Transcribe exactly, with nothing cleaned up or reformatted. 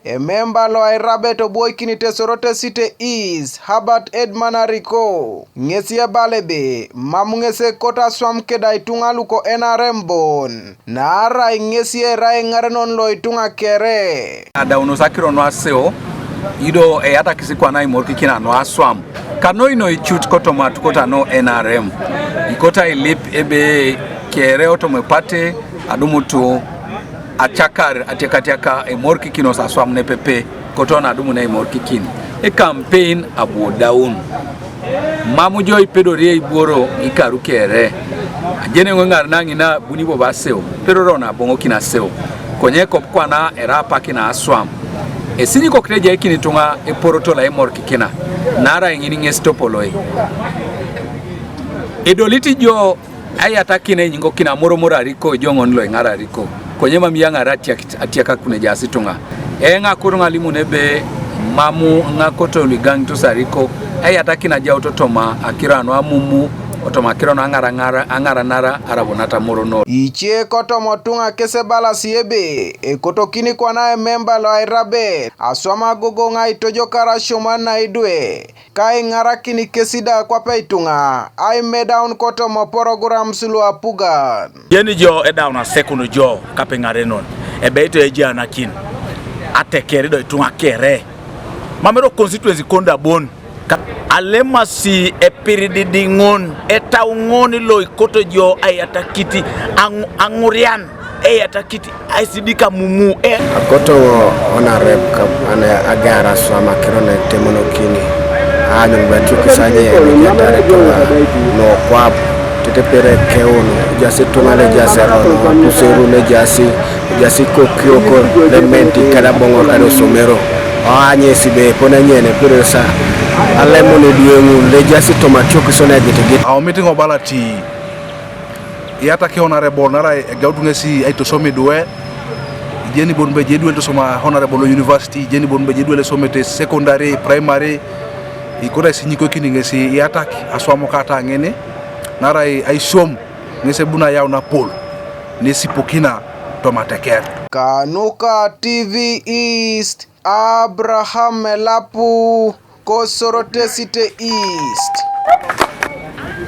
Ememba lo airabet obuoikinit Soroti City East, Herbert Edman Ariko, ŋesi ebala ebe mam ŋesi ekoto aswam keda ituŋa luko N R M bon, naarai ŋesi erai eŋarenon lo ituŋa kere. Adaunos akiro nu aseo, ido eyatakis kwana imorikikina nu aswam. Kanoi noi cut kotoma atukot nu N R M, ikoto ailip ebe kere otoma epate adumutu acakar atiakatiaka emorikikinos aswam nepepe, kotona adumun aimorikikin. Ekampein abu odaun. Mam jo ipedori eiboro ikaru kere. Ajeni eoŋ eŋar na ŋina buni bobo aseo, pedoro na aboŋokin aseo. Konye kop kwana erai apak na aswam. Esinyikokit ejaikin ituŋa eporoto lo aimorikikina, naarai ŋin ŋes topoloi. Edolit jo aiyatakin enyikokin amoromor Ariko, ejo ŋon lo iŋar Ariko, konye mam iyaŋar atiak-, atiakakun ejaas ituŋa. Eoŋ akoto ŋalimun ebe mam ŋakoto luigaŋitos Ariko, aiyatakin ajaut otoma akiro nu amumu, otoma akiro nu aŋaraŋara, aŋaranara, arabo natamorono. Ice kotoma ituŋa kes ebalasi ebe, ekotokini kwana ememba lo airabet aswam agogoŋ aitojokar asioman na idwe, ka iŋarakini kesi da kwape ituŋa aimedaun kotoma programs lu apugan. Jeni jo edaun asekun jo kape ŋarenon, ebeit ejaanakin ateker do ituŋa kere. Mam ero constituency kon da bon. Ka-, alemasi epirididiŋon, etauŋon lo ikoto jo aiyatakit aŋ-, aŋurian, eyatakit aisidik amumu, e. Akoto ŋo onarep kap ane agar aswam akiro na etemonokini. Aanyun betukis anye enyejadar ituŋa nokwap, tetepere keun, ejaas ituŋa lejaas erono, apuserun ejaas, ejaas ikokiok, lementi, kada boŋor, kada osomero. Oanye sibe epone nyene pirisa alemun idwe ŋun lejaas toma atiokisio na egitigit. Aomit ŋo bala ti iyatak honorable naarai egaut ŋesi aitosom idwe, ijeni bon be ejai idwe lo itosoma honorable university, ijeni bon be ejai idwe lo isomete secondary, primary, ikoto aisinyikokini ŋesi iyatak aswam kata ŋini, naarai aisiom ŋesi ebuni ayau napol, nesipokina toma ateker. Kanuka T V East, Abraham Elapu, ko Soroti City East.